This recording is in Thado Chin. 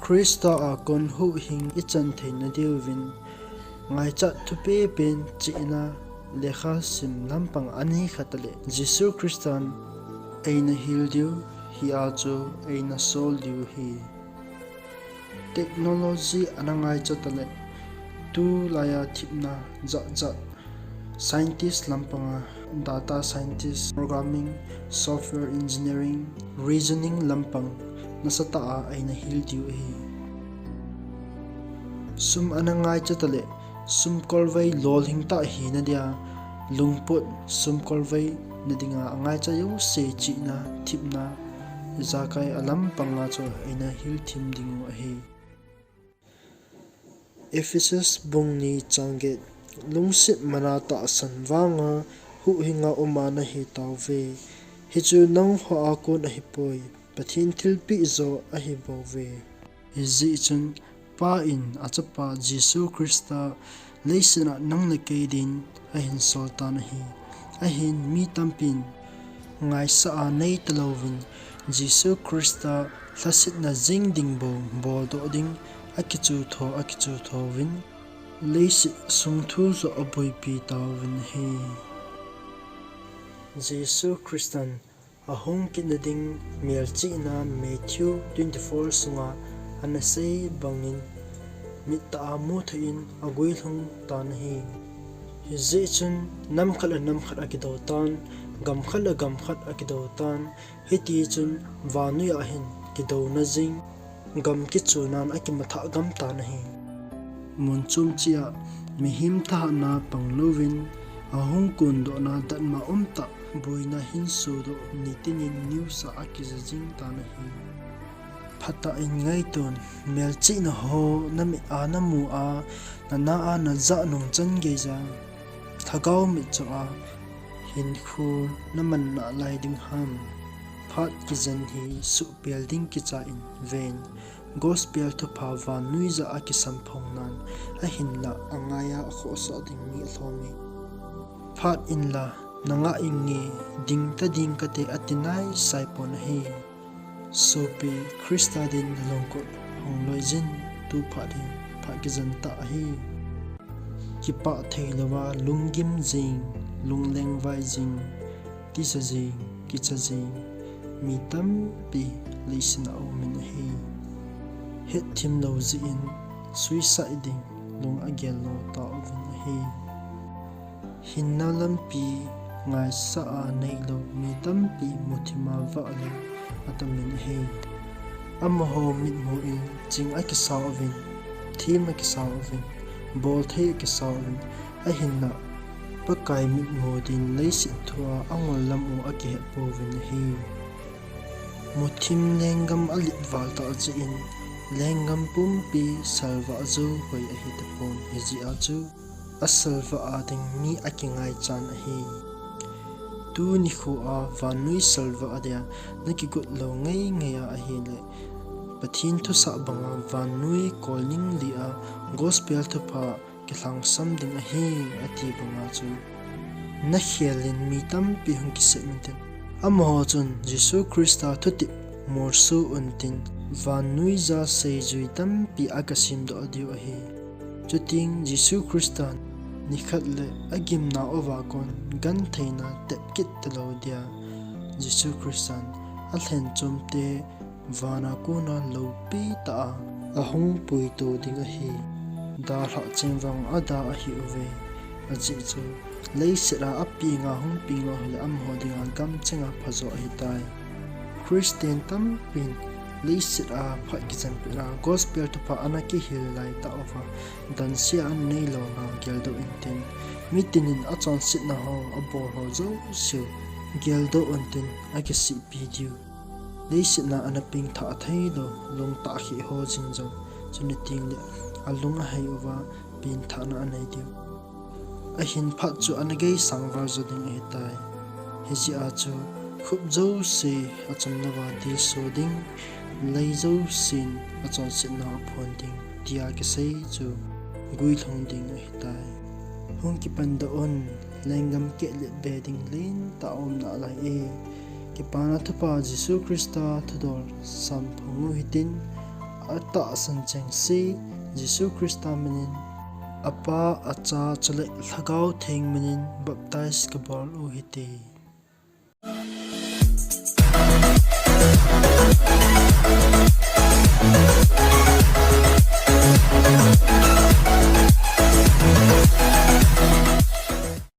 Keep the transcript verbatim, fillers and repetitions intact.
Christa a kon huhhing ichan theina diuvin, ngaichat thupi pen chihna lekha sim lampang ani khat le Jesu Christan eina hil diu, hia chu eina sol diu hi. Technology ana ngaichat le tulaiya thipna jatjat, scientist lampanga, data scientist, programming, software engineering, reasoning lampang nasatah a eina hil diu ahi. Sum ana ngaichat le sum kolvei lolhing tah hina dia, lungput sum kolvei nadinga angaicha jouse chihna, thipna, ijakai a lampanga chu eina hil thim diu ahi. Ephesus bung ni chang get, lungset mana tahsan vanga huhhinga uma nahi tauve. Hichu nangho a kon ahipoi, Pathen thilpeh jo ahibouve. Hijeh chun Pa in achapa Jesu Christa leiset a nang le kei din ahin sol tan ahi. Ahin mi tampin ngaisah a nei talouvin Jesu Christa lhasetna jing ding bou boldoh ding akichu tho, akichu tho uvin leiset sung thu joh aboipi tauvin ahi. Jesu Christan ahung kitna ding melchihna Matthew twenty-four sunga ana sei bangin mittah a muthei in aguilhung tan ahi. Hijeh chun nam khat le nam khat akidou tan, gam khat le gam khat akidou tan, hiti chun vannoi a hin kidouna jing gam kichunan akimathah gam tan ahi. Mun chom cheh a mihem thahatna panglouvin ahung kondohna datmo umtah boina hin sodoh nitinin news a akija jing tan ahi. Phatah in ngaiton, melchihna ho namit a namu a, nana a najah nung chan geija lhagao mitcho a hinkho naman nalai ding ham? Phat kijen hi suhpel ding kicha in ven, Gospel thupha vannoija akisamphong nan, ahinlah angaiya akhohsah ding mi alhom e. Phat inla nangah inge, ding tading kate ati naisai pon ahi. Sopi, Christa din nalungkot hung loijin, tu phat hi phat kijen tah ahi. Kipah theilouva lunggim jing, lunglengvai jing, tija jing, kicha jing mi tampi leiset a aumin ahi. Hetthemlou jeh in suicide ding lung agel lo tauvin ahi. Hinna lampi ngaisah a neilou mi tampi muthim a vah le atamin ahi. Amaho mitmu in ching akisah uvin, them akisah uvin, bolthei akisah uvin, ahinlah Pakai mitmu din leiset thua angol lam u akihet pouvin ahi. Muthim lenggam alet val tah jeh in lenggam pumpi salvah jou hoi ahitapon, hijeh a chu asalvah a ding mi akingaichan ahi. Tuni nikho a vannoi salvah a dia nakigot lou ngeingei a ahile, Pathen thusah banga vannoi kolning li a Gospel thupha kilhangsam ding ahi ati banga chu nakhel in mi tampi hung kisem inte. Amaho chun Jesu Christa thutep molso untin, vannoija seijui tampi agasemdoh diu ahi. Chuteng Jesu Christan nikhat le agimnau a kon gentheina tep kit talou dia, Jesu Christan alhenchomte vana kona loupi tah a ahung puito ding ahi. Dalhah cheng vang ada ahiuve. Ajeh chu leiset a apenga hung peng lou hile amaho dinga gamchenga phajo ahitai. Christian tampin leiset a phat kijenpeh a Gospel thupha ana kihil laitah uva, dansea ana neilouna geldoh intin, mitinin achonsetna ho abol ho jouseu geldoh untin akisihpi diu. Leiset a ana pengthah theilou, lungtah kheh ho jeng jong chuni tengle alung ahei uva pengthahna anei diu. Ahin phat chu ana geisang val jo ding ahitai. Hijeh a chu khup jouse achom louva dilso ding, lei jousen achonsetna aphon ding tia kisei chu guilhung ding ahitai. Hung kipandoh un, lenggam kehlet be ding lentah aum nalai e. Kipana Thupha Jesu Christa thudol samphong u hitin, atahsan chengse Jesu Christa minin, Apa, Acha chule Lhagao Theng minin baptize kabol u hite.